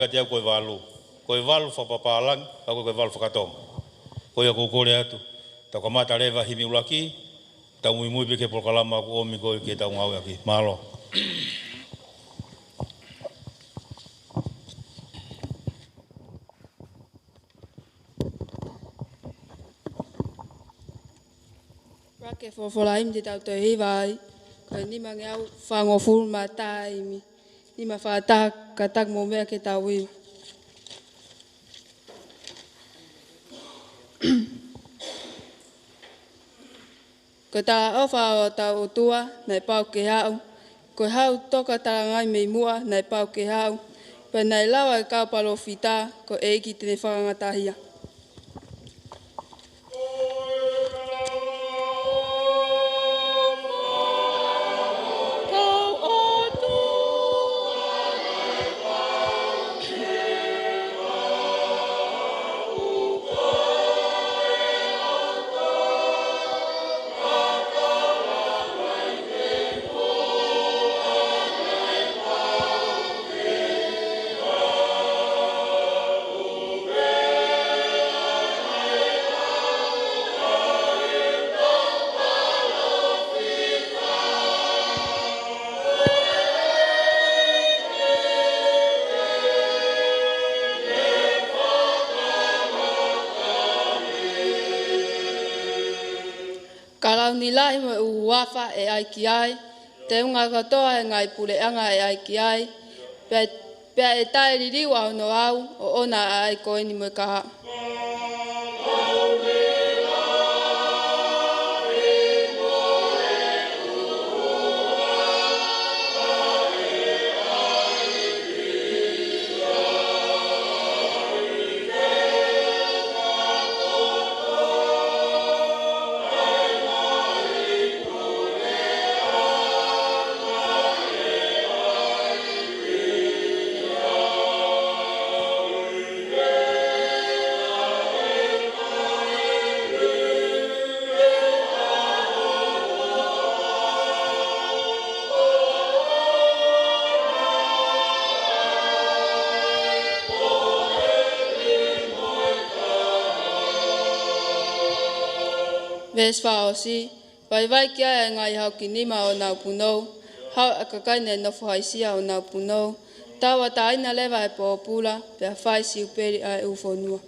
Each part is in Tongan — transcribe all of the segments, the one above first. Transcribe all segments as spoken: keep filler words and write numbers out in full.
kiate au ko e valu. Ko e valu fakapapālangi, ka ko e valu fakatonga. Ko ia ʻoku ou kole atu, tau kamata leva himi ʻuluaki, tau muimui pē ki he polokalama ʻoku ʻomi ko ē ke tau ngāueʻaki. Mālō. Vake folofola himi te tau toe hiva ai, ko e nimangeau fāngofulu mā taha himi. Nima fā taha, kātaki mou meʻa ke tau hiva. Ko e talaʻofa ʻo hotau ʻOtua naʻe pau ke haʻu, ko e hau toka talangai mei muʻa naʻe pau ke haʻu, pea naʻe lau ʻa e kau palōfita, ko e ʻEiki te ne fakangatahia. Ka launi lahi mo e ʻū huafa ʻe ʻai ki ai, teunga kotoa ʻa e ngaahi puleʻanga ʻe ʻai ki ai, pea, pea ʻe taʻeliliu ʻa hono ʻau, ʻo ʻona ʻa e ʻai ko eni mo e kahaʻu. Veesi fakaʻosi. Vaivai ki ai ʻa e ngaahi hau ki nima ʻo honau punou, hau ʻa e kakai naʻe nofo haʻisia ʻo honau punou, tauʻatāina leva ʻa e pōpula, pea fai siupeli ʻa e ʻū fonua.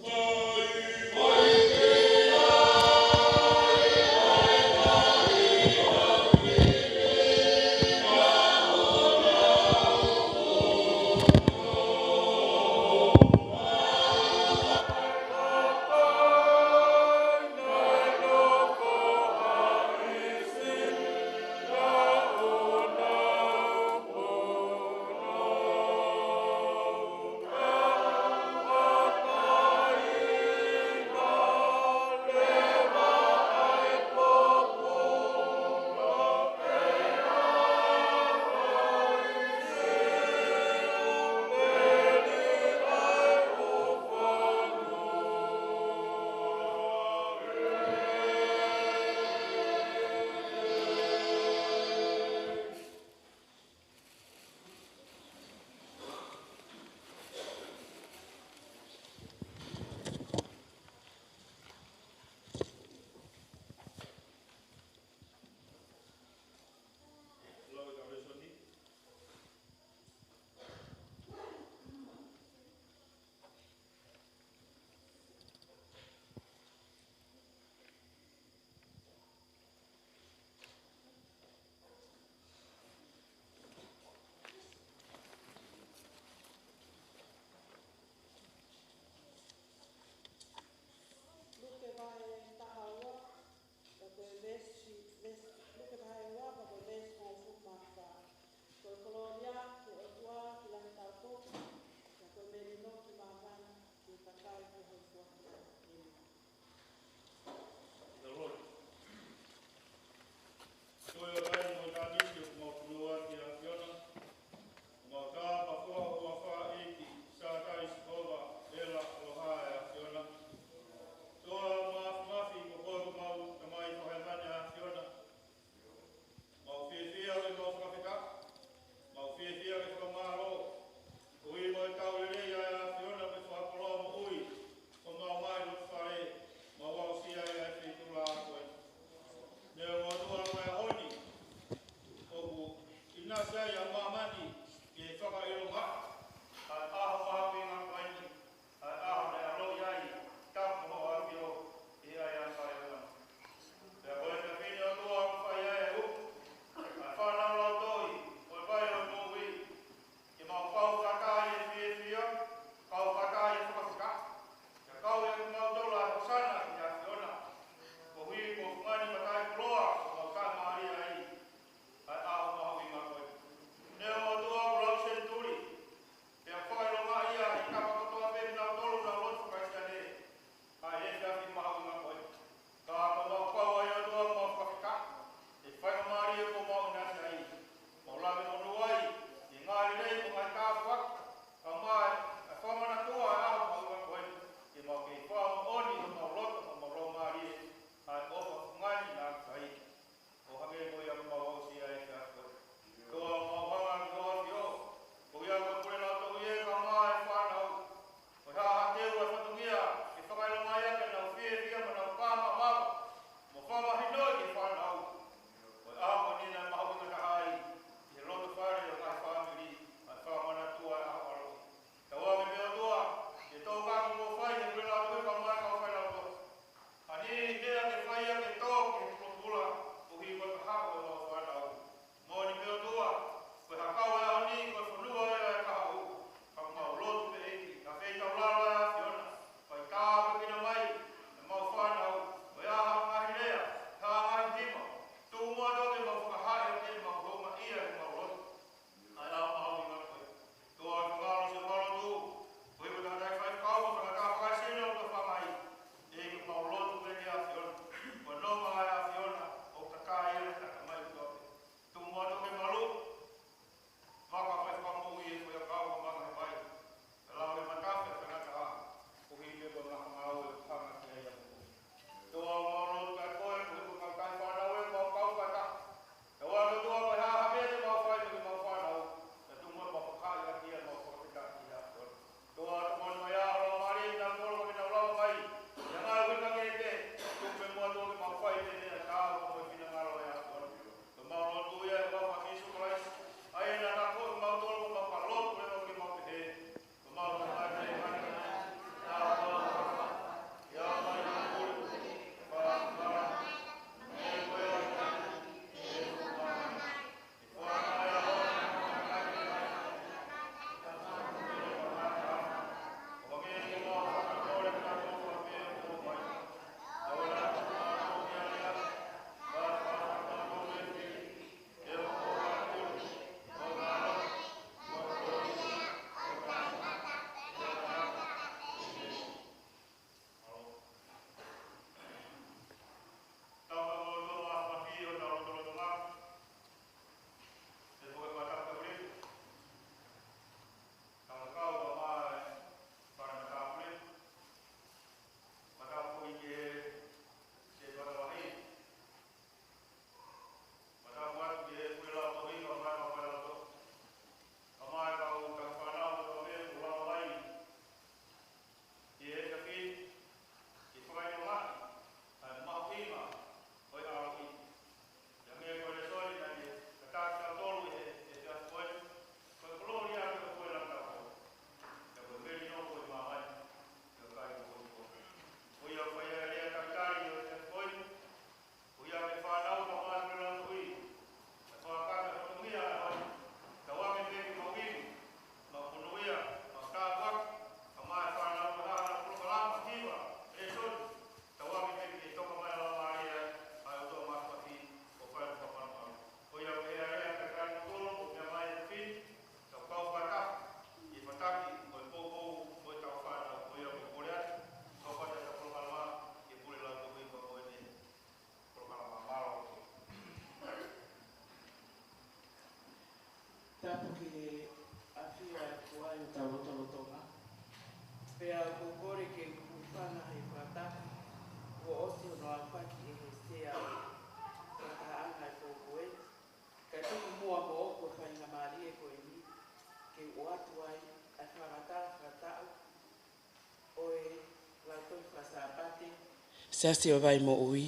Tasi ʻo e Vai Moʻui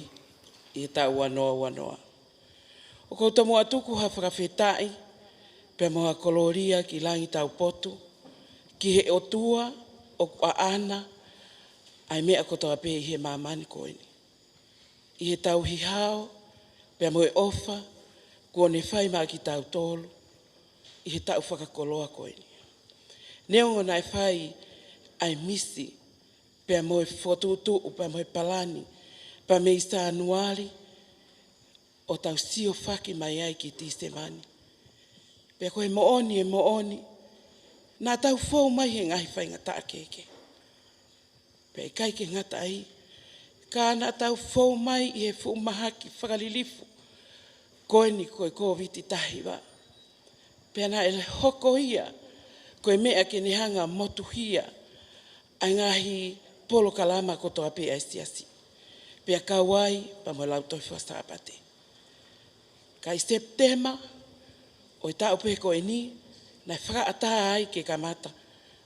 ʻi he taʻu ua noa ua noa. ʻOku ou tomuʻa tuku ha fakafetaʻi pea mo ha kolōlia ki langi taupotu, ki he ʻOtua ʻoku ʻaʻana ʻa e meʻa kotoa pē ʻi he māmani ko eni, ʻi he tauhi hao pea mo e ʻofa kuo ne fai maʻa kitautolu ʻi he taʻu fakakoloa ko eni. Neongo naʻe fai ʻa e misi pea mo e fokotuʻutuʻu pea mo e palani pea mei Sānuali ʻo tau siofaki mai ai ki Tīsema ni. Pea ko e moʻoni, e moʻoni, naʻa tau fou mai he ngaahi faingataʻa kehekehe. Pea ʻikai ke ngata ai, ka naʻa tau fou mai ʻi he fuʻu mahaki fakalilifu ko eni ko e Kōviti taha hiva. Pea naʻe hoko ia ko e meʻa ke ne hanga ʻo motuhia ʻa e ngaahi polokalama kotoa pē ʻa e siasi, pea kau ai pea mo e Lautohi Fakasāpate. Ka ʻi Sepitema ʻo e taʻu pē ko eni, naʻe fakaʻatā ai ke kamata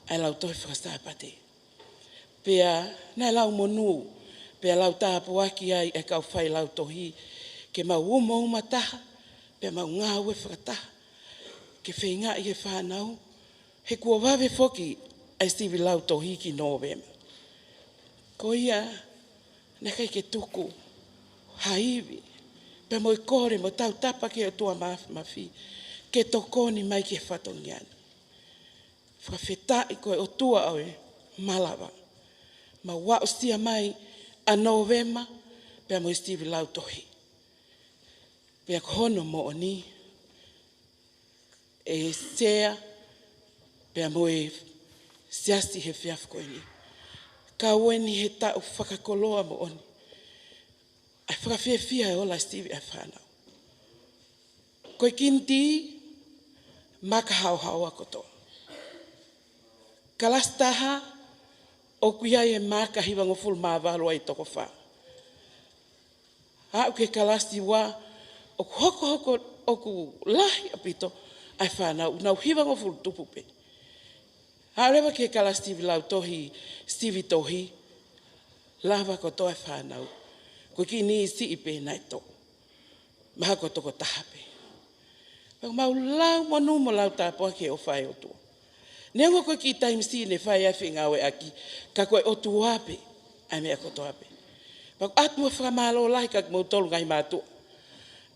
ʻa e Lautohi Fakasāpate. Pea naʻe lau monū, pea lau tāpuaki ai ʻa e kau failautohi, ke mau umauma taha, pea mau ngāue fakataha ke feingaʻi e fānau, he kuo vave foki ʻa e sivi lautohi ki Nōvema. Ko ia, naʻe ʻikai ke tuku ha ivi pea mo e kole mo e tautapa ki he ʻOtua Māfimafi ke tokoni mai ki he fatongia ni. Fakafetaʻi ko e ʻOtua ʻo e malava, mau aʻusia mai ʻa Nōvema pea mo e sivi lautohi. Pea ko hono moʻoni, ʻe Sea pea mo e siasi he efiafi ko eni, kau eni he taʻu fakakoloa moʻoni ʻa e fakafiefia e ola sivi ʻa e fānau. Ko e kinitī, maaka haohaoa kotoa. Kalasi taha, ʻoku ʻi ai e maaka hivangofulu mā valu ʻa e toko fā. Aʻu ki he kalasi ua, ʻoku hokohoko, ʻoku lahi ʻaupito ʻa e fānau, nau hivangofulu tupu pē. Aʻu leva ki he kalasi sivi lautohi, sivi tohi, lava kotoa e fānau. Ko e kiʻi niʻihi siʻi pē naʻe toʻo. Mahalo ko e toko taha pē. Pea mau lau monū mo lau tāpuaki he ʻofa ʻa e ʻOtua. Neongo ko e kiʻi taimi siʻi ne fai ai e fengāueʻaki, ka ko e ʻOtua pē ʻa e meʻa kotoa pē. Pea ʻoatu mo e fakamālō lahi kiate kimoutolu ngaahi mātuʻa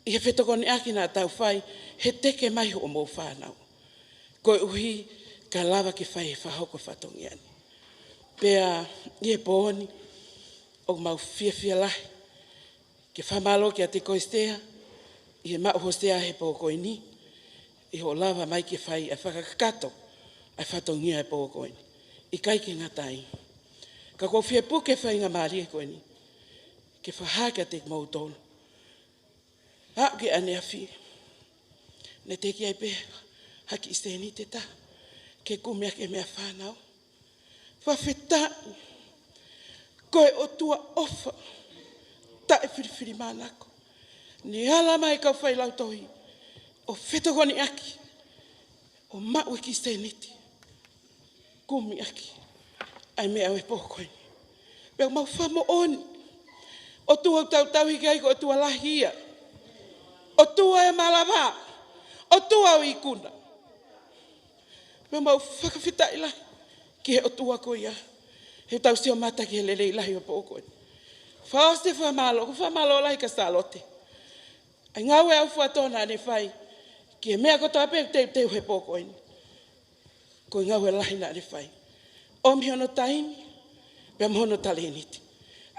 ʻi he fetokoniʻaki naʻa tau fai he teke mai hoʻomou fānau, koeʻuhi ka lava ke fai e fakahoko e fatongia ni. Pea ʻi he pō ni, ʻoku mau fiefia lahi ke fakamālō kiate koe Sea, ʻi he maʻu ho sea he pō ko eni, ʻi hoʻo lava mai ke fai ʻa e fakakakato ʻa e fatongia he pō ko eni. ʻIkai ke ngata ai, ka ʻoku ou fie puke e faingamālie ko eni ke fakahā kiate kimoutolu, aʻu ki ʻaneafi, naʻe teʻeki ai pē ha kiʻi sēniti ʻe taha ke kumi ʻaki e meʻa fānau. Fakafetaʻi, ko e ʻOtua ʻofa taʻefilifilimānako, ne ala mai e kau failautohi ʻo fetokoniʻaki ʻo maʻu e kiʻi sēniti kumi ʻaki ʻa e meʻa ʻo e pō ko eni. Pea mau fakamoʻoni, ʻOtua ʻoku tau tauhi ki ai ko e ʻOtua lahi ia, ʻOtua ʻo e malava, ʻOtua ʻo e ikuna. Pea mau fakafetaʻi lahi ki he ʻOtua ko ia, he tau sio mata ki he lelei lahi ʻo e pō ko eni. Fakaʻosi e fakamālō, ʻoku ou fakamālō lahi kia Sālote, ʻa e ngāue ʻaufuatō naʻa ne fai ki he meʻa kotoa pē ʻoku teuteu he pō ko eni. Ko e ngāue lahi naʻa ne fai, ʻomi hono taimi pea mo hono talēniti.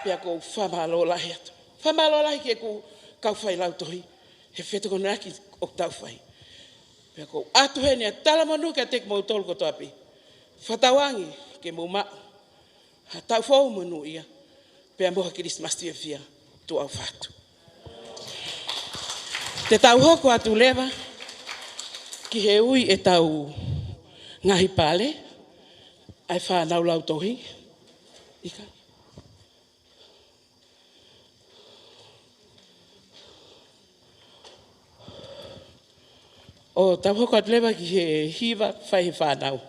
Pea ʻoku ou fakamālō lahi atu, fakamālō lahi ki heʻeku kau failautohi he fetokoniʻaki ʻoku tau fai. Pea ʻoku ou ʻatu heni ʻa e talamonū kiate kimoutolu kotoa pē. Fakatauange ke mou maʻu ha taʻu foʻou monūʻia pea mo ha Kilisimasi fiefia. Tuʻa ʻofa atu. Te tau hoko atu leva ki he ui ʻetau ngaahi pale ʻa e fānau lautohi. ʻIkai. ʻO tau hoko atu leva ki he hiva fai he fānau.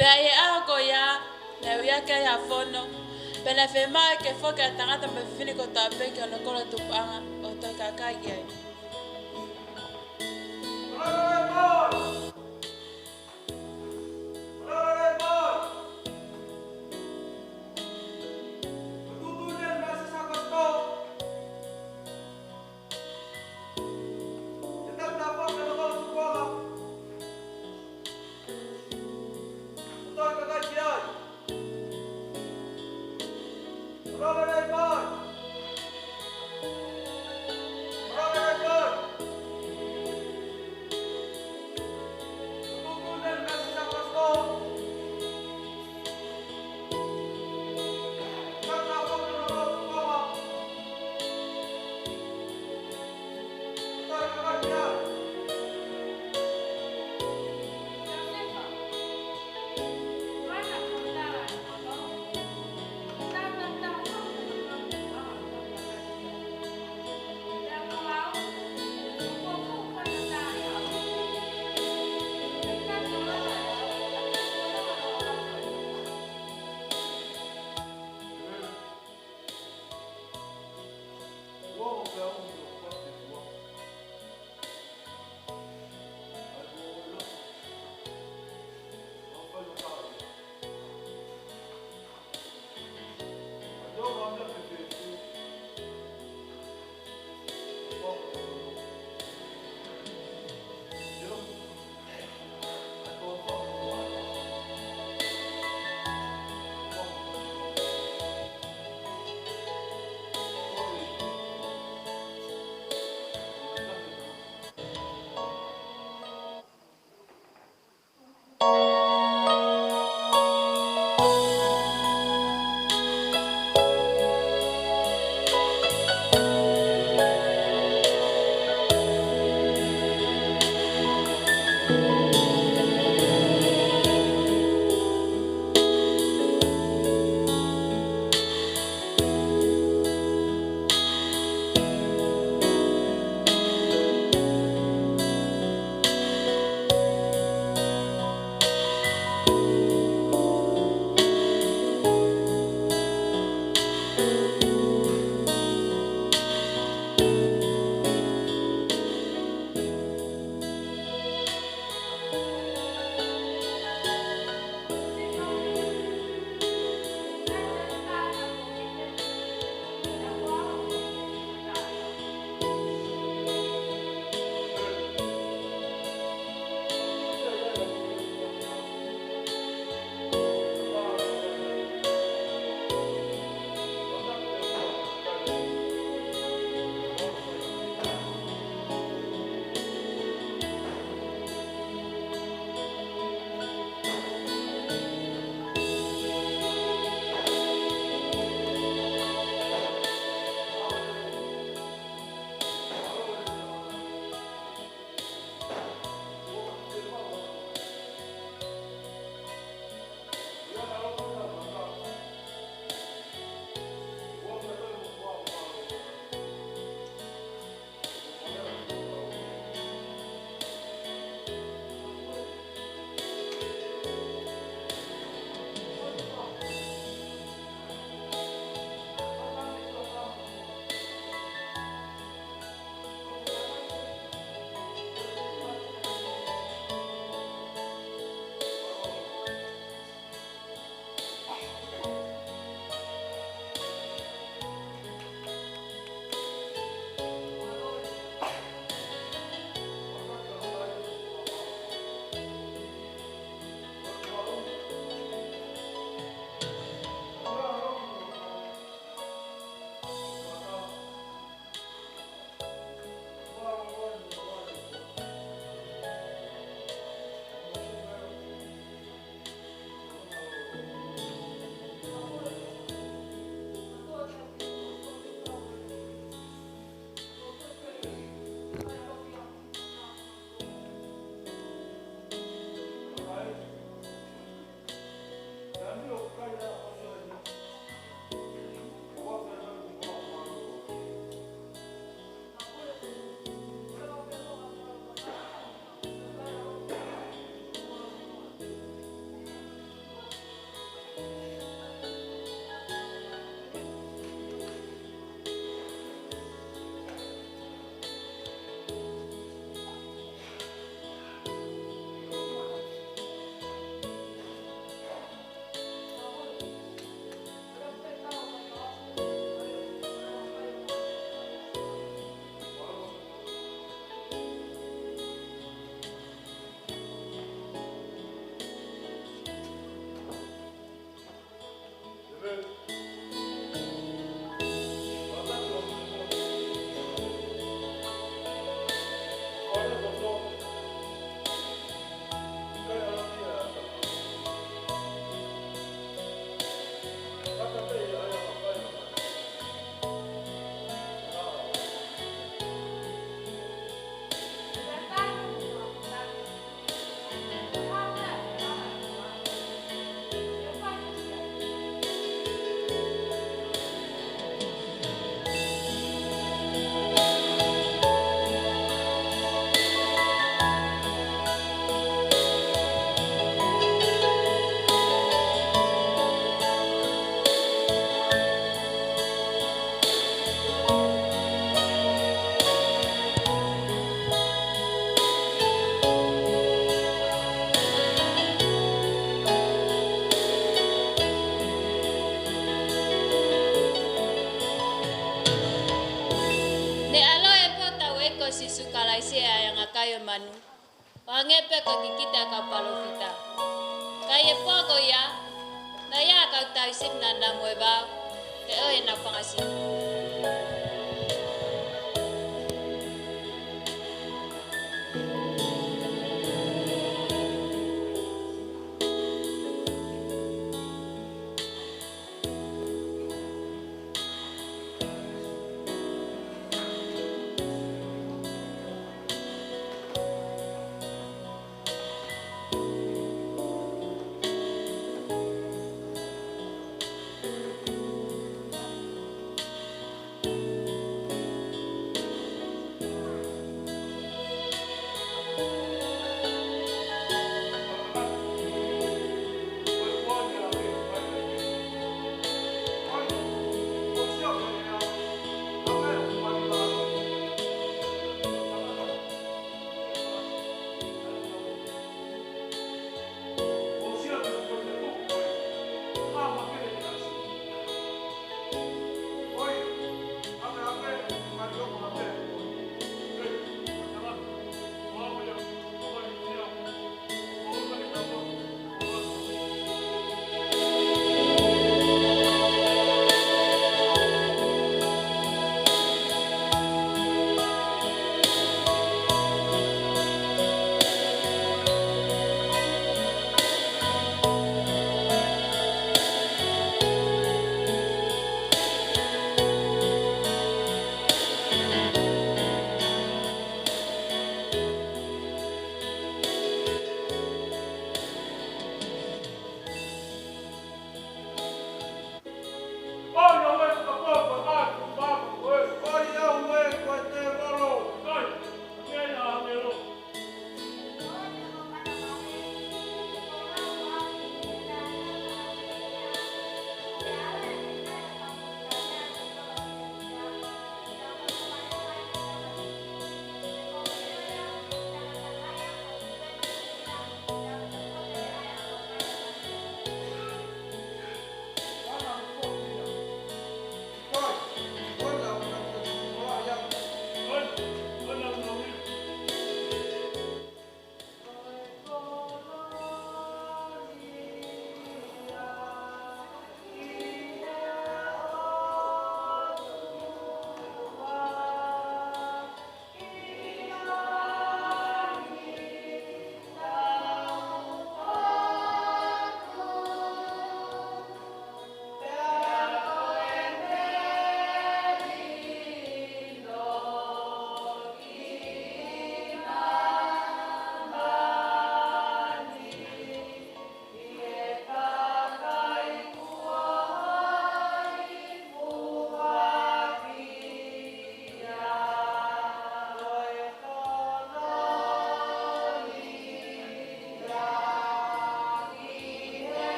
Pea ʻi he ʻaho ko ia, naʻe ui hake ai ha fono, pea naʻe fiemaʻu ke foki ʻa e tangata mo e fefine kotoa pē ki hono kolo tupuʻanga ʻo toe kakai ki ai. Aisea ʻa e anga kai ʻo e manu, ʻo hangē pē ko e kikite ʻa e kau palōfita. Ka ʻi he pō ko ia, naʻe ʻi ai e kau tauhi sipi naʻa nau mohe vao, pea ʻoʻona ʻenau fanga sipi.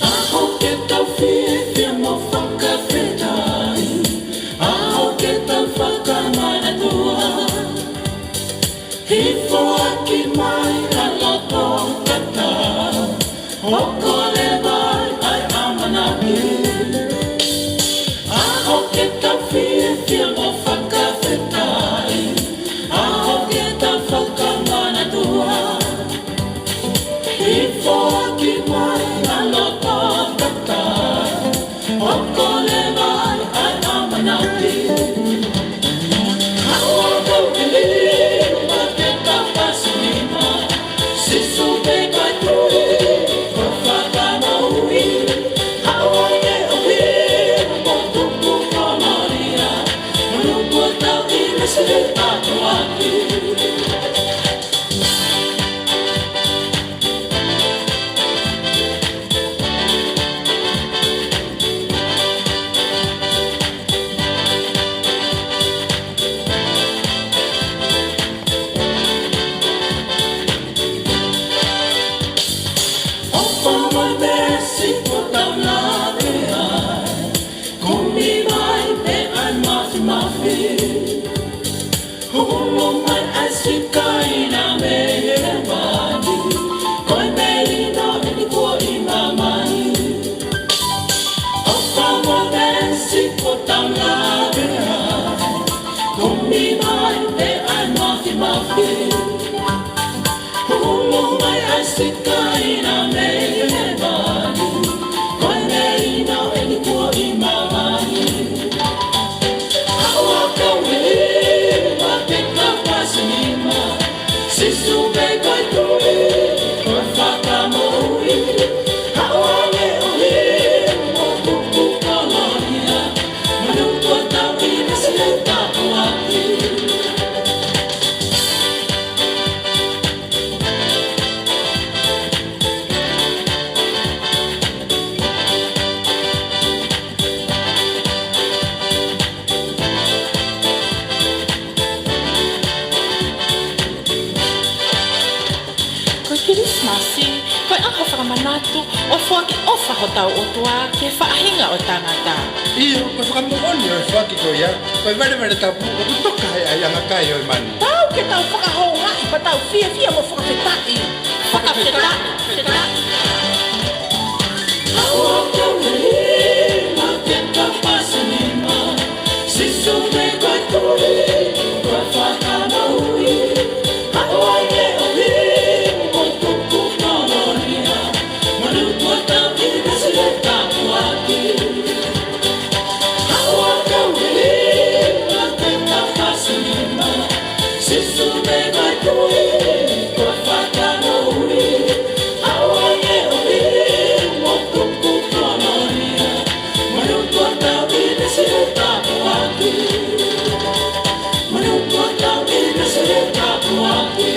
ʻAho ke tau fiefia mo fakafetaʻi, ʻaho ke tau fakamanatua. Hifo ʻaki mai ʻa e loto tatau, hoko leva ai ʻa e ʻamanaki. ʻAho ke tau fiefia mo fakafetaʻi, ʻaho ke tau fakamanatua. Hifo ʻaki mai ʻa e loto tatau, hoko leva ai ʻa e ʻamanaki. Haʻu ʻo tau kili, ma ke tau pasi nima. Sīsū pē ko e tui, ko e fakamoʻui. Sikaina mei he manu, ko e meina eni kuo ʻi māmani. Haʻu ā kau hima ke tau pasi nima, Sīsū pē ko e Tuʻi, ko e Fakamoʻui. Haʻu ā ke ʻohi mo tuku kolonia, manatuʻi ʻetau ʻinasi he tāpuaki. Ko e Kilisimasi, ko e ʻaho fakamanatu ʻo e foaki ʻofa hotau ʻOtua ki he faʻahinga ʻo e tangata. ʻIo, ko e fakamoʻoni ʻo e foaki ko ia, ko e valevale tapu ʻoku toka he ʻaiʻanga kai ʻo e manu. Tau ke tau fakahouhaʻi pea tau fiefia mo fakafetaʻi. Fakafetaʻi, fetaʻi. Haʻu ā kau hima ke tau pasi nima, Sīsū pē ko e Tuʻi, ko e Fakamoʻui. Haʻu ā ke ʻohi mo tuku kolonia, manatuʻi ʻetau ʻinasi he tāpuaki. Haʻu ā kau hima ke tau pasi nima, Sīsū pē ko e Tuʻi, ko e Fakamoʻui. Haʻu ā ke ʻohi mo tuku kolonia, manatuʻi ʻetau ʻinasi he tāpuaki. Manatuʻi ʻetau ʻinasi he tāpuaki.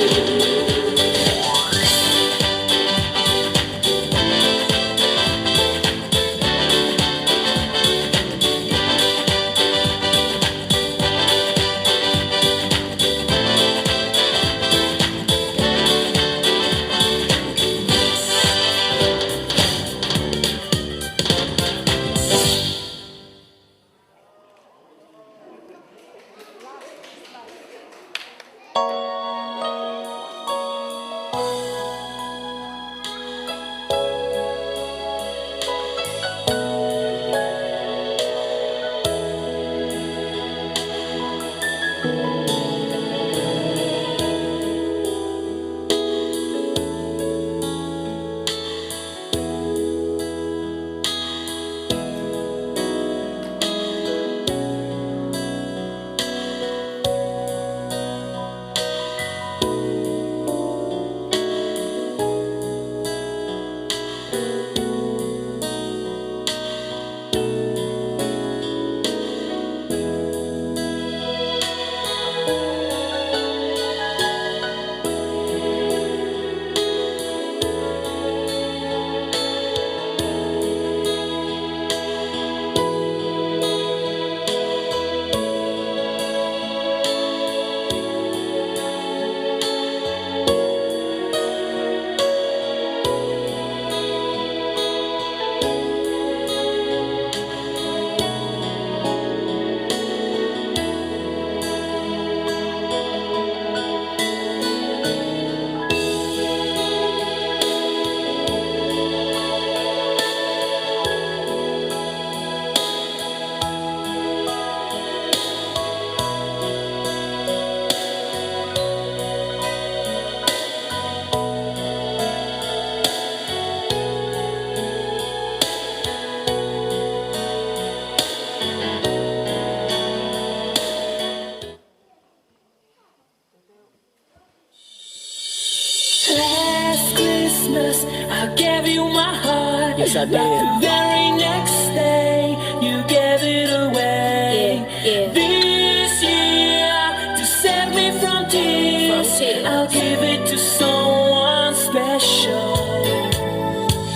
Last Christmas, I gave you my heart. Yes, I did. But the very next day, you gave it away. Yeah, yeah. This year, to save me from tears, from tears, I'll give it to someone special.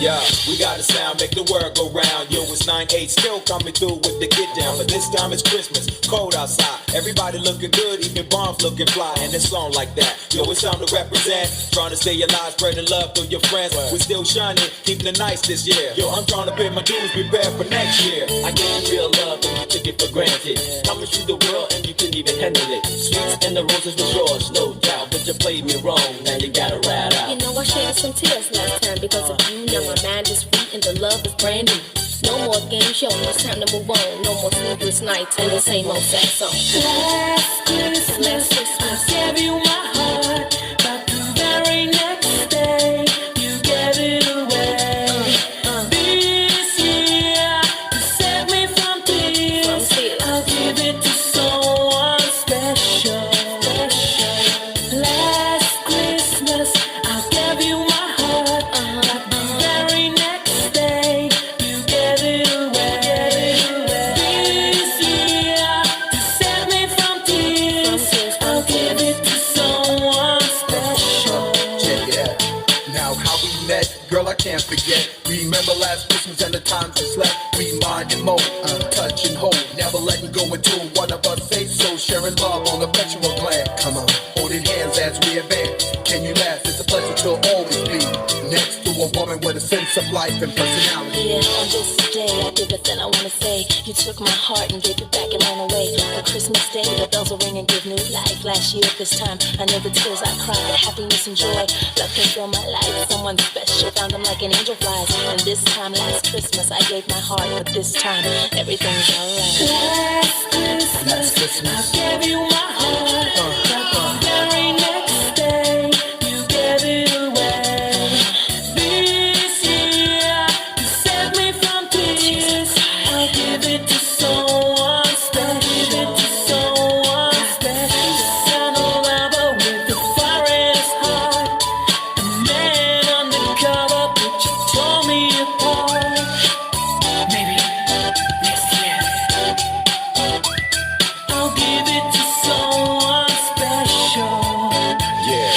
Yeah, we got a sound, make the world go round. Yo, it's nine eight, still coming through with the get down. But this time it's Christmas, cold outside. Everybody looking good, even Bronx looking fly. And it's on like that. Yo, it's time to represent. Trying to stay alive, spreading love through your friends. We still shining, keeping it nice this year. Yo, I'm trying to pay my dues, prepare for next year. I gave you real love and you took it for granted. Coming through the world and you couldn't even handle it. Sweets and the roses was yours, no doubt. But you played me wrong, now you gotta ride out. You know I shed some tears last time because of you. Now my mind is free and the love is brand new. No more games, yo, it's time to move on. No more sleepless nights and the same old sad song. Last Christmas, I gave you my heart, but the very next day, Can't forget. Remember last Christmas and the times just left. We mind and mold, uh, touch and hold. Never letting go until one of us say so. Sharing love on a perpetual glad. Come on. Holding hands as we advance. Can you last? It's a pleasure to always be next to a woman with a sense of life and personality. Yeah, on this day, I give it that I wanna say. You took my heart and gave it back and ran away. On Christmas Day, the bells will ring and give new life. Last year at this time, I know the tears I cried. Happiness and joy, love can fill my life. Someone special found them like an angel flies. And this time, last Christmas, I gave my heart, but this time, everything's alright. Last Christmas, I gave you my heart, but the very next day, you gave it away. This year, you save me from tears. I'll give it to someone special. Give it to someone special. Send a lover with the forest heart. A man undercover, but you tore me apart. Maybe next year. I'll give it to someone special. Yeah,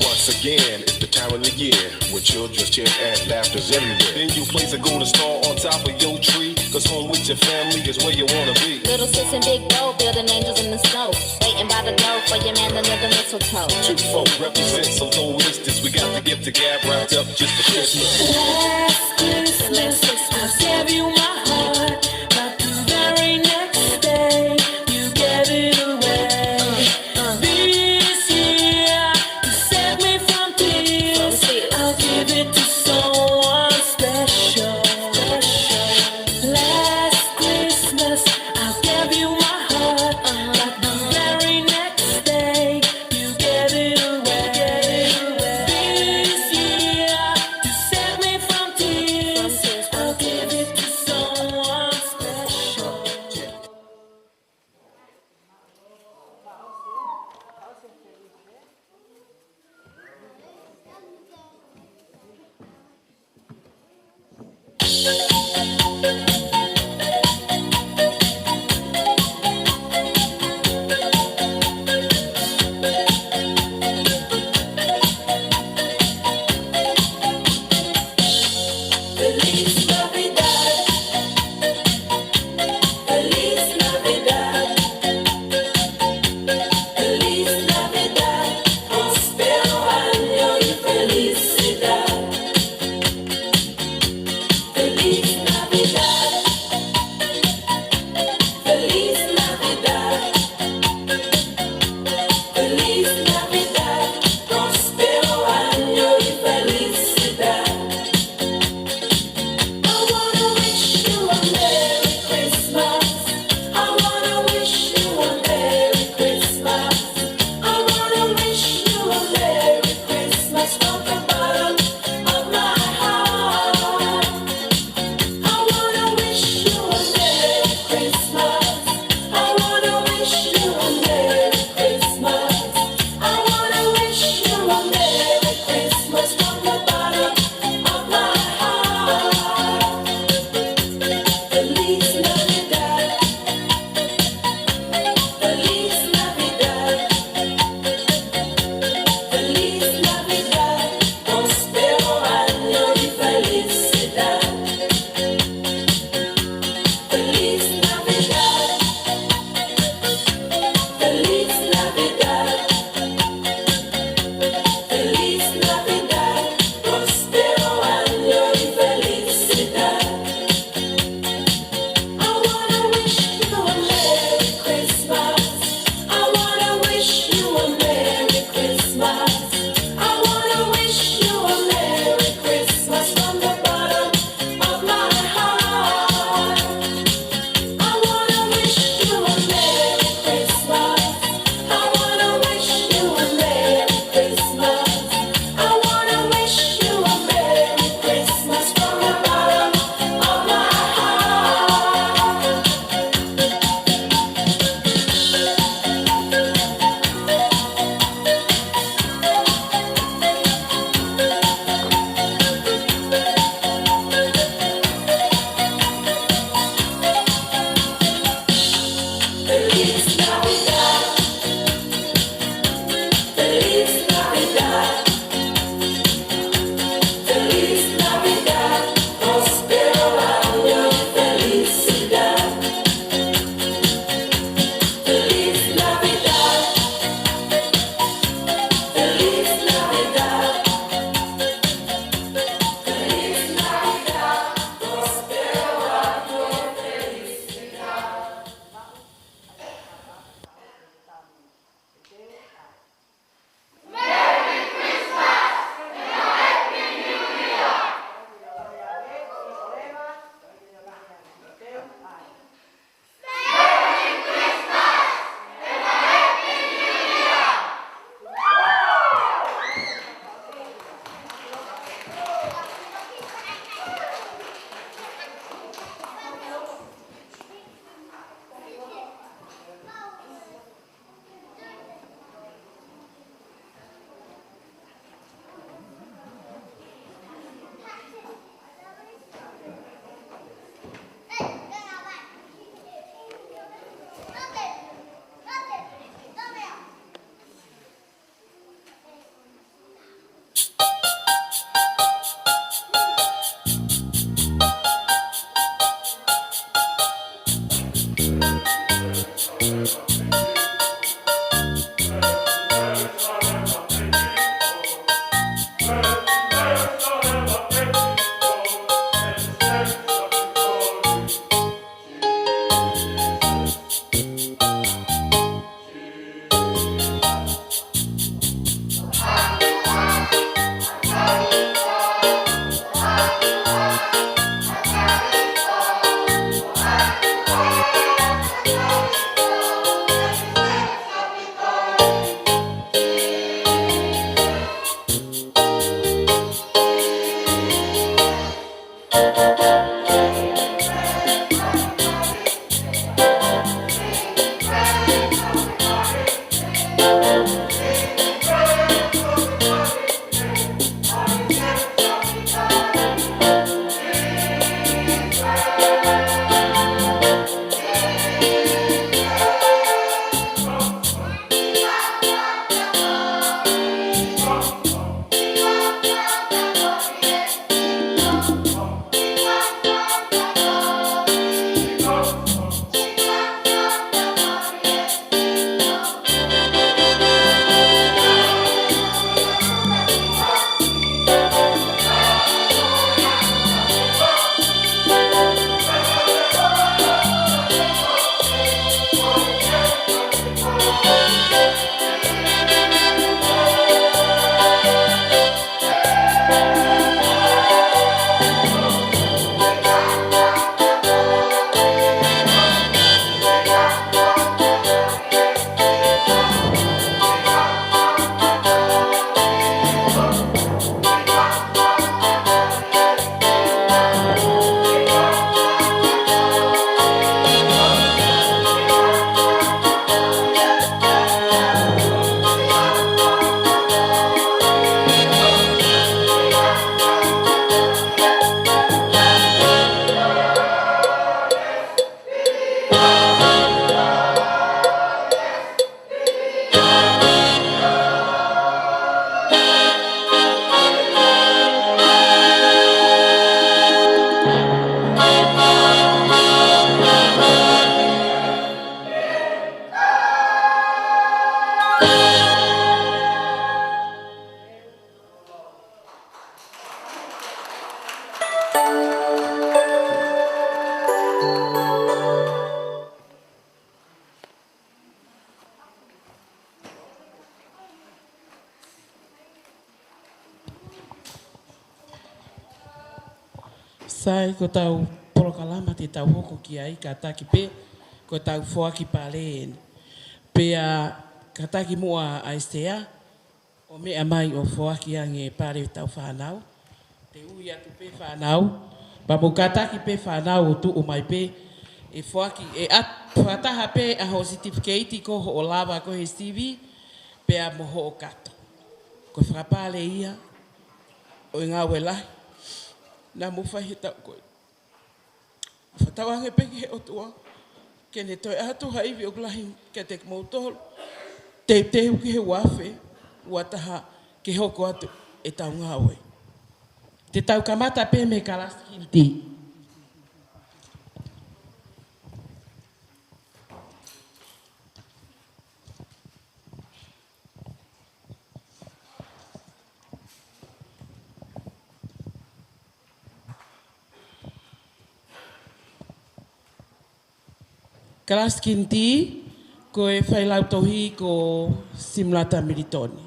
once again, it's the time of the year when children's cheer and laughter's everywhere. Then you place a golden star on top of your tree, 'cause home with your family is where you wanna be. Little sis and big bro building angels in the snow, waiting by the door for your man under the mistletoe. Two four represent, so don't miss this. We got the gift of gab wrapped up just for Christmas. Last Christmas, I gave you my heart, but the very next day, you gave it away. This year, you save me from tears. I'll give it to someone special. Last Christmas, I gave you my heart, but the very next day, you gave it away. This year, to save me from tears, I'll give it to someone special. Feliz Navidad. Feliz Navidad. Feliz Navidad. Próspero año y felicidad. Feliz Navidad. Feliz Navidad. Feliz Navidad. Próspero año y felicidad. I wanna wish you a Merry Christmas. I wanna wish you a Merry Christmas. I wanna wish you a Merry Christmas from the bottom Sai, ko ʻetau polokalama te tau hoko ki ai, kātaki pē ko ʻetau foaki pale eni. Pea kātaki muʻa ʻa e Sea ʻo meʻa mai ʻo foaki ange pale ʻetau fānau. Te u ui atu pē fānau, pea mou kātaki pē fānau ʻo tuʻu mai pē ʻe foaki, ʻe ʻat-, fakataha pē ʻa hoʻo certificate ko hoʻo lava ko ē he sivi, pea mo hoʻo kato. Ko e fakapale ia ʻo e ngāue lahi naʻa mou fai he taʻu ko ē. Fakatauange pē ki he ʻOtua ke ne toe ʻatu ha ivi ʻoku lahi kiate kimoutolu. Teuteu ki he uaafe uataha ke hoko atu ʻetau ngāue. Te tau kamata pē mei he kalasi kinitī. Kalasi kinitī, ko e failautohi ko Simulata Militoni.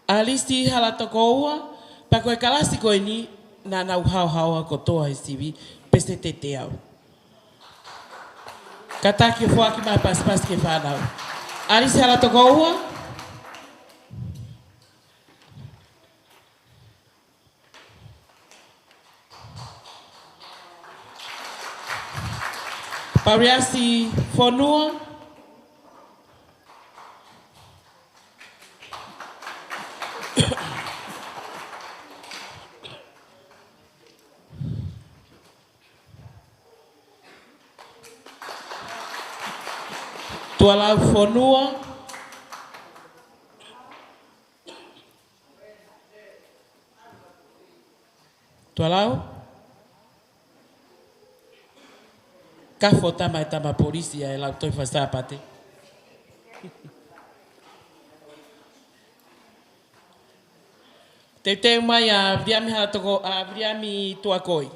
ʻAlisi Halatokoua, pea ko e kalasi ko eni naʻa nau haohaoa kotoa he sivi, pē se tete au. Kātaki ʻo foaki mai pasipasi ki he fānau. ʻAlisi Halatokoua. Pauliasi Fonua. Tualau Fonua. Tualau. Kafo tama e tama polisi ʻa e lau toi fa Sāpate. Teuteu mai ʻa Viliami Halatoko, ʻa Viliami Tuakoi.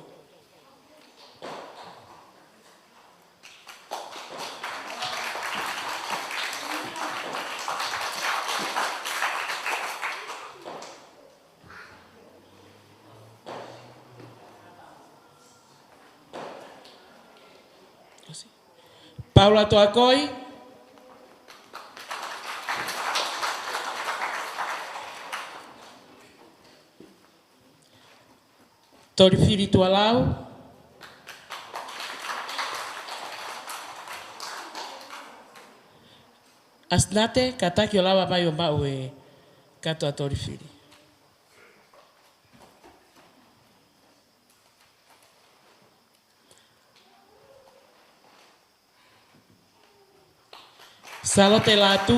Paula Tuakoi. Tolifili Tualau. ʻAsinate, kātaki ʻo lava mai ʻo maʻu e kato ʻa Tolifili. Salote Lātū.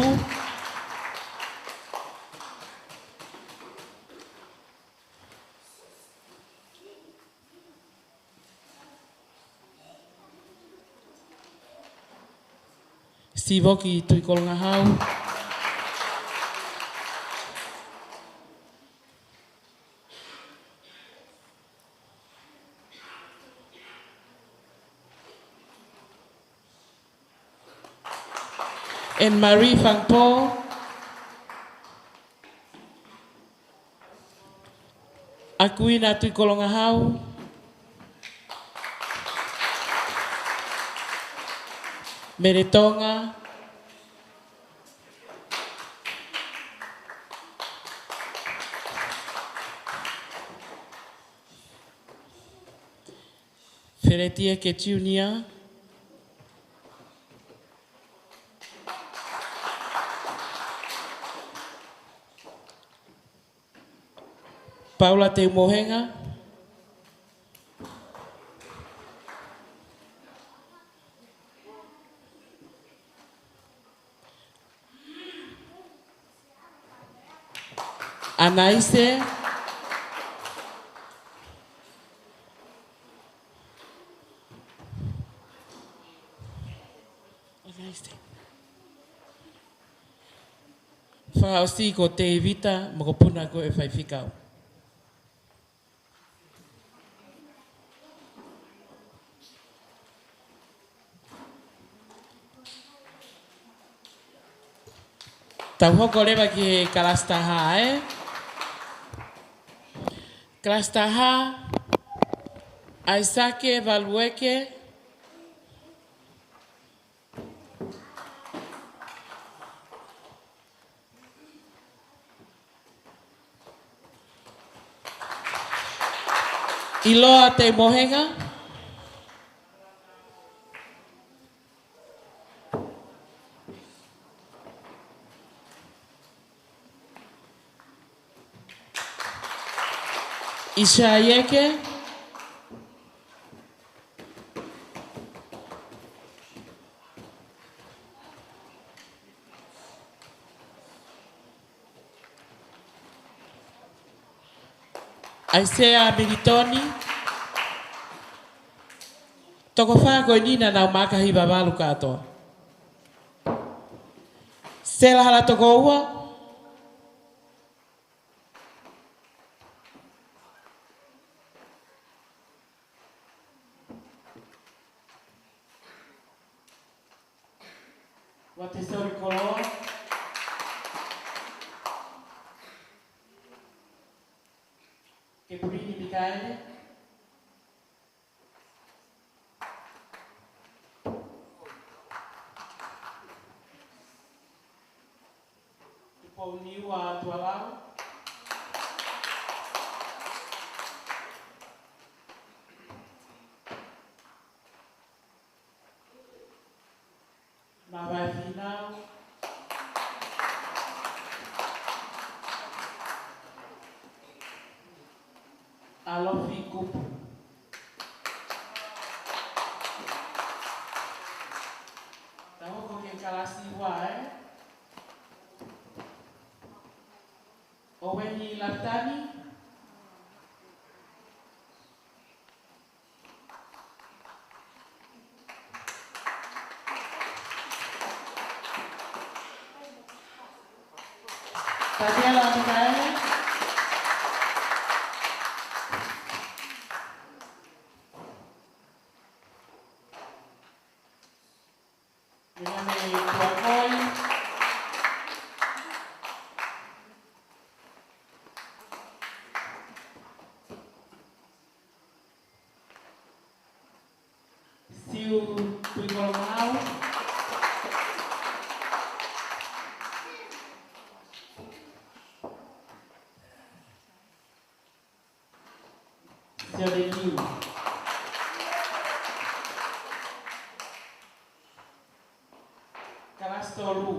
Sivoki Tuʻikolongahau. Anne Marie Fangpo. Akuina Tuʻikolongahau. Mele Tonga. Feleti Eke Junior. Paula Teumohenga. Anaise. Anaise. Fakaʻosi ko Tevita Mokopuna ko e faifekau. Tau hoko leva ki he kalasi taha, ē? Kalasi taha, ʻAisake Valueke. ʻIloa Teimohenga. ʻIsaieke. ʻAisea Militoni. Toko fā ko eni naʻa nau maaka hiva valu kātoa. Sela Halatokoua. Uatesori Koloa. Kepulini Mikaele. Tupouniua Tualau. Mavaefinau. ʻAlofi Kupu. Tau hoko ki he kalasi ua, ē? ʻOueni Latani. Taniela Mikaele. Mihane Tuakoi. Siu Tuikolongahau. Sione Liu. Kalasi tolu.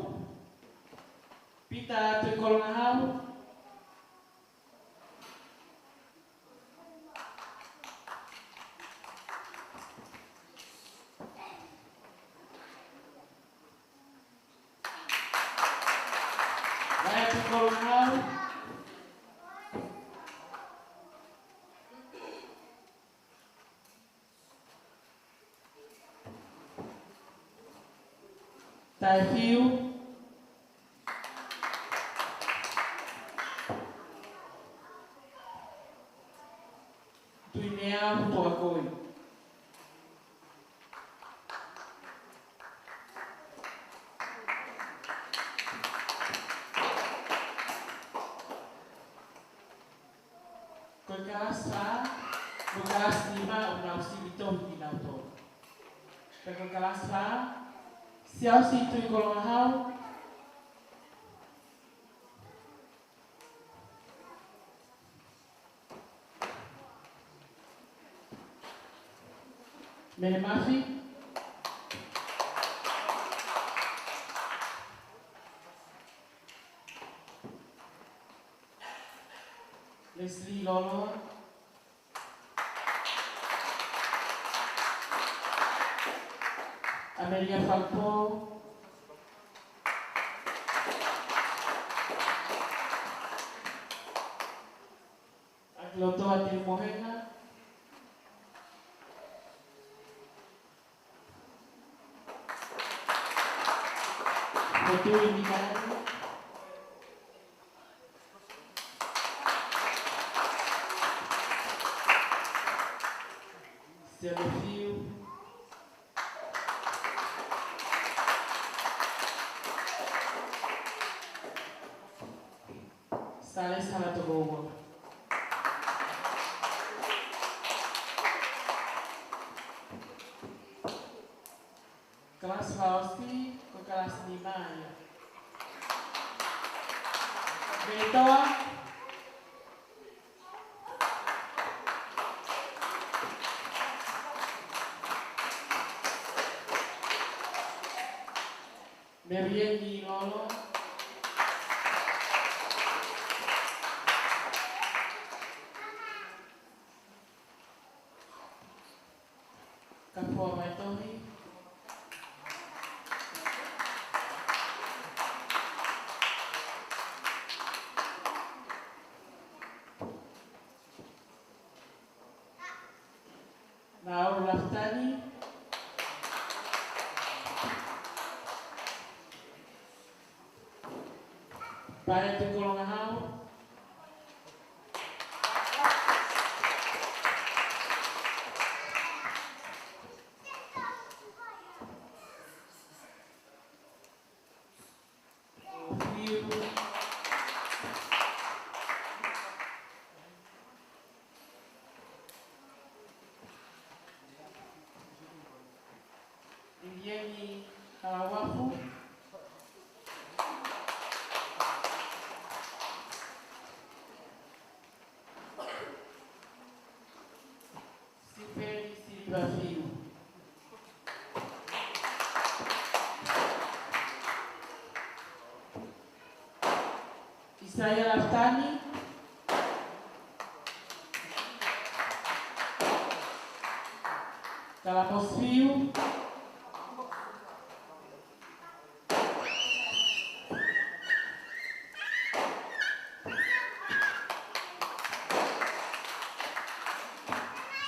Pita Tuikolongahau. Vaea Tuikolongahau. Taefiu. Tuineau Tuakoi. Ko e kalasi fā mo e kalasi nima ʻoku nau sivi tohi kinautolu. Pea ko e kalasi fā, Siaosi Tuikolongahau. Mele Mafi. Leslie Loloa. Amelia Falpo. ʻAkilotoa Teimohenga. Motui Mikaele. Sione Fiu. Salesi Halatokoua. Ni mai. Metoa. Merieni Lolo. Kapoa Vaitohi. Naulu Lafitani. Paetu Kolongahau. Fiu. Ilieni Kalauafu. Sipeli Siliva Fiu. Isaia Lafitani. Kalamosi Fiu.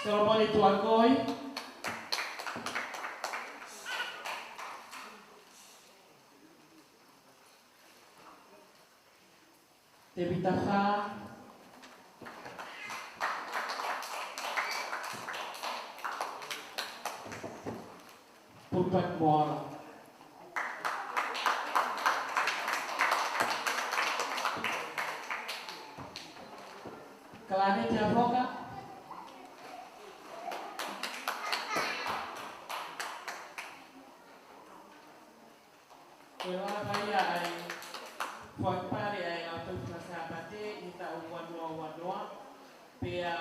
Solomone Tuakoi. Tevita Fā. Pulpaki Moala. Kalani Tiafoka. Ko e lava ia ʻa e foaki pale ʻa e Lautohi Faka-Sāpate ʻi he taʻu ua noa ua noa, pea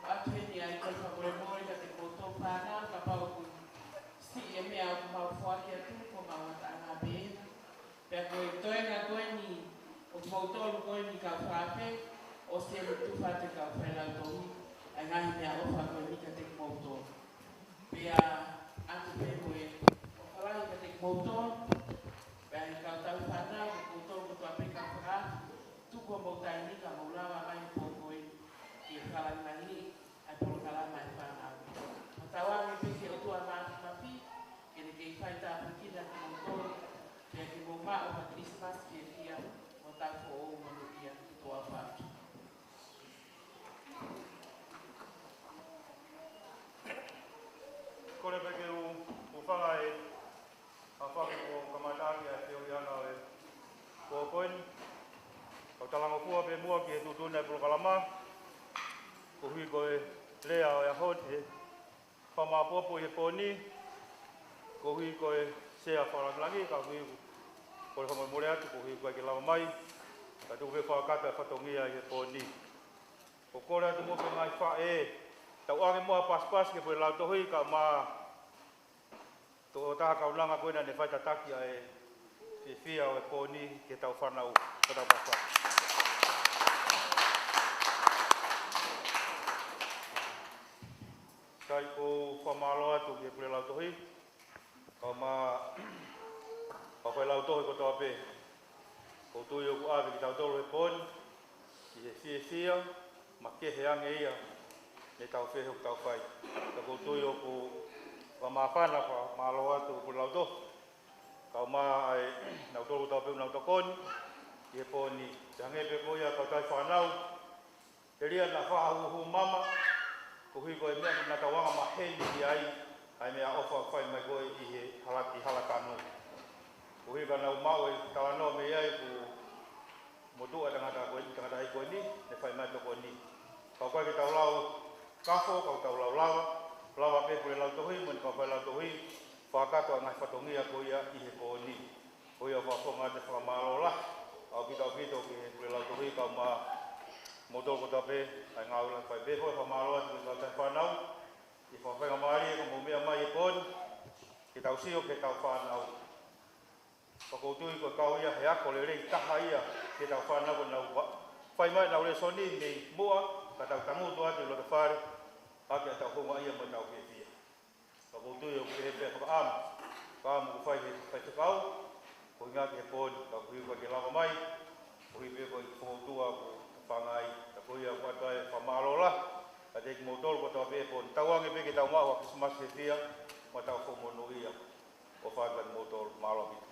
ʻoatu heni ʻa e kole fakamolemole kiate kimoutolu fānau, kapau ʻoku siʻi e meʻa ʻoku mau foaki atu, ko homau ngataʻanga pē ena. Pea ko e toenga ko eni ʻo kimoutolu ko eni kau fakaafe, ʻosi eni tufa atu e kau failautohi ʻa e ngaahi meʻaʻofa ko eni kiate kimoutolu. Pea ʻoatu pē mo e ʻofa lahi kiate kimoutolu, pea ʻi he kau tauhi fānau, kimoutolu kotoa pē kau fakaafe, tuku homou taimi ka mou lava mai he pō ko eni ke fakalāngilangiʻi ʻa e polokalama ʻa e fānau. Fakatauange pē ki he ʻOtua Māfimafi ke ne kei faitāpuekina kimoutolu, pea ke mou maʻu ha Kilisimasi fiefia mo ha taʻu foʻou monūʻia kotoa ʻaupito. Kole pē ke u hūfanga he fakafeʻiloaki ʻo kamataʻaki ʻa e feohiʻanga ʻo e pō ko eni. Kau talangofua pē muʻa ki he tuʻutuʻuni ʻa e polokalama, koeʻuhi ko e lea ʻo e ʻaho ni, he fakamāʻopoʻopo ʻi he pō ni, koeʻuhi ko e sea fakalāngilangi, ka ʻoku ou kole fakamolemole atu, koeʻuhi ʻoku ʻikai ke lava mai, ka tuku pē fakakata e fatongia ʻi he pō ni. ʻOku ou kole atu muʻa ki he ngaahi faʻē, tauʻaki muʻa ha pasipasi ki he Pule Lautohi, kae ʻumaʻā e tokotaha kaunanga ko ena naʻa ne fai tataki ʻa e fiefia ʻo e pō ni ki heʻetau fānau, ko e tau pasipasi. Sai, ʻoku ou fakamālō atu ki he Pule Lautohi, kae ʻumaʻā e kau failautohi kotoa pē. ʻOku ou tui ʻoku ʻave kitautolu he pō ni ʻi he fiefia makehe ange ia mei he tau feohi ʻoku tau fai. Ka ʻoku ou tui ʻoku fakamāfana, fakamālō atu ki he Pule Lautohi, kae ʻumaʻā ʻa kinautolu kotoa pē ʻoku nau tokoni ʻi he pō ni. Pea hangē pē ko ia kau tauhi fānau, telia naʻa fakahūhū mama, koeʻuhi ko e meʻa naʻa tau anga maheni ki ai, ʻa e meʻaʻofa ʻoku fai mai ko ē ʻi he hala, ʻi Halakanu. Koeʻuhi ka nau maʻu e talanoa mei ai ʻoku motuʻa e tangata ko eni, tangataʻeiki ko eni, ne fai mai e tokoni. Ka ʻoku ʻikai ke tau lau kafo, ka ʻoku tau lau lava, lava pē Pule Lautohi mo ʻene kau failautohi, fakakakato ʻa e ngaahi fatongia ko ia ʻi he pō ni. Ko ia ʻoku fakafofonga atu e fakamālō lahi ʻaupito ʻaupito ki he Puleʻanga Lautohi kae ʻumaʻā kimoutolu kotoa pē, ʻa e ngāue lahi fai pē foki e fakamālō atu ki he kau taʻefānau, ʻi he faingamālie ko hoʻomou meʻa mai he pō ni, ke tau sio ki heʻetau fānau. Pea ʻoku ou tui ko e kau ia he ako lelei taha ia ki heʻetau fānau ko ʻenau va-, fai mai ʻenau lēsoni mei muʻa, ka tau tangutu atu ʻi loto fale, ʻaki ʻetau houngaʻia mo ʻetau fiefia. Pea ʻoku ou tui ʻoku pehē pē fakaʻamu, fakaʻamu ʻoku fai he faifekau, ko e ʻuhinga ki he pō ni, ka ʻoku ʻikai ke lava mai, koeʻuhi pē ko e fokoutua ʻoku fangai, ka ko ia ʻoku ʻoatu ai e fakamālō lahi kiate kimoutolu kotoa pē he pō ni. Tauange pē ke tau maʻu ha Christmas fiefia, mo tau fakamonūʻia. ʻOfa atu kiate kimoutolu, mālō ʻaupito.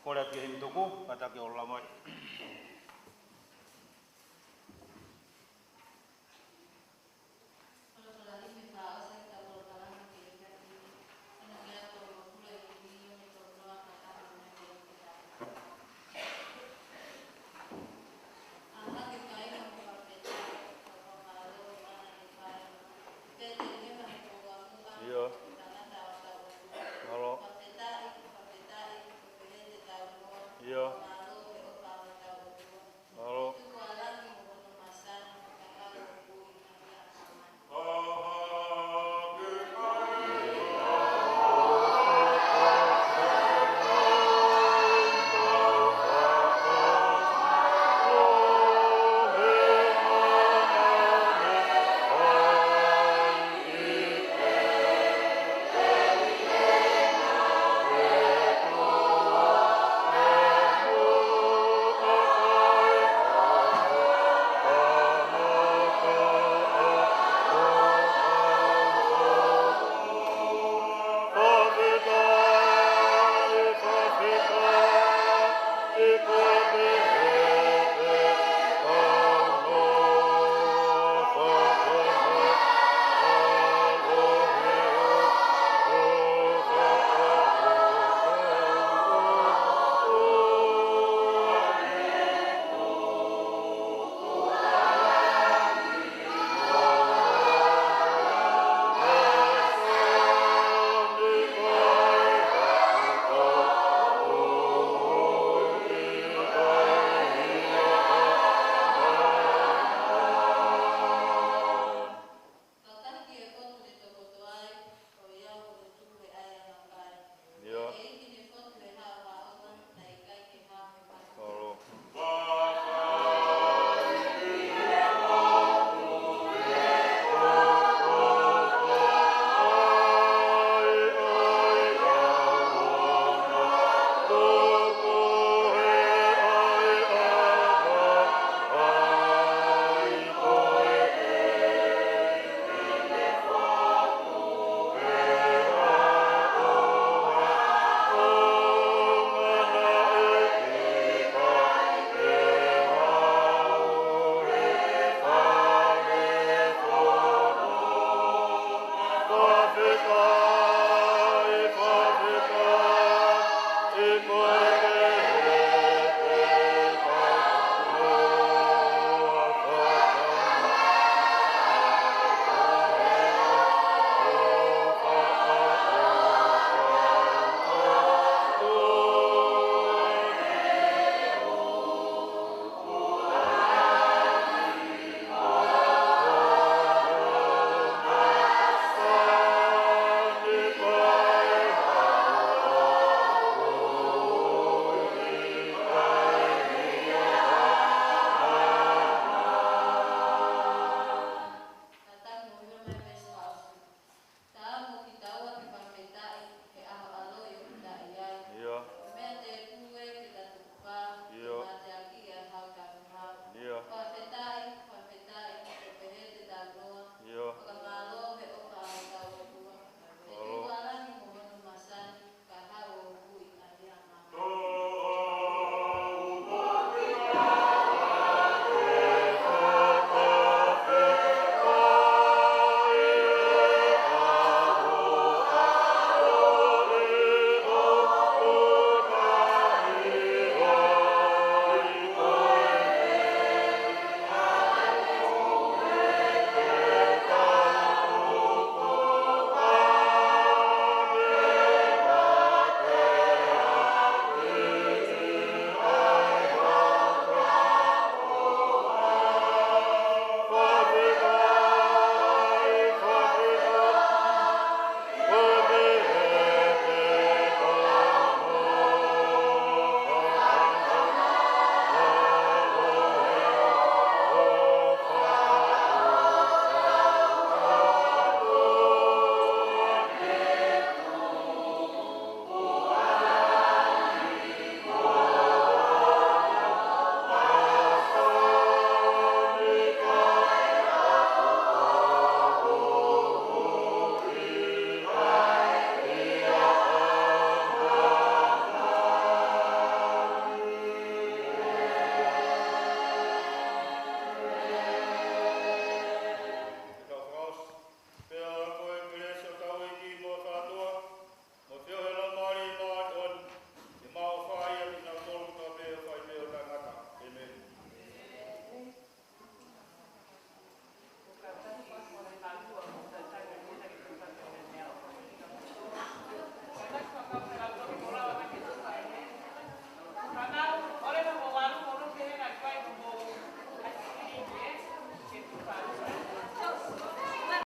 Kole atu ki he himi tuku, kātaki ʻo lau mai.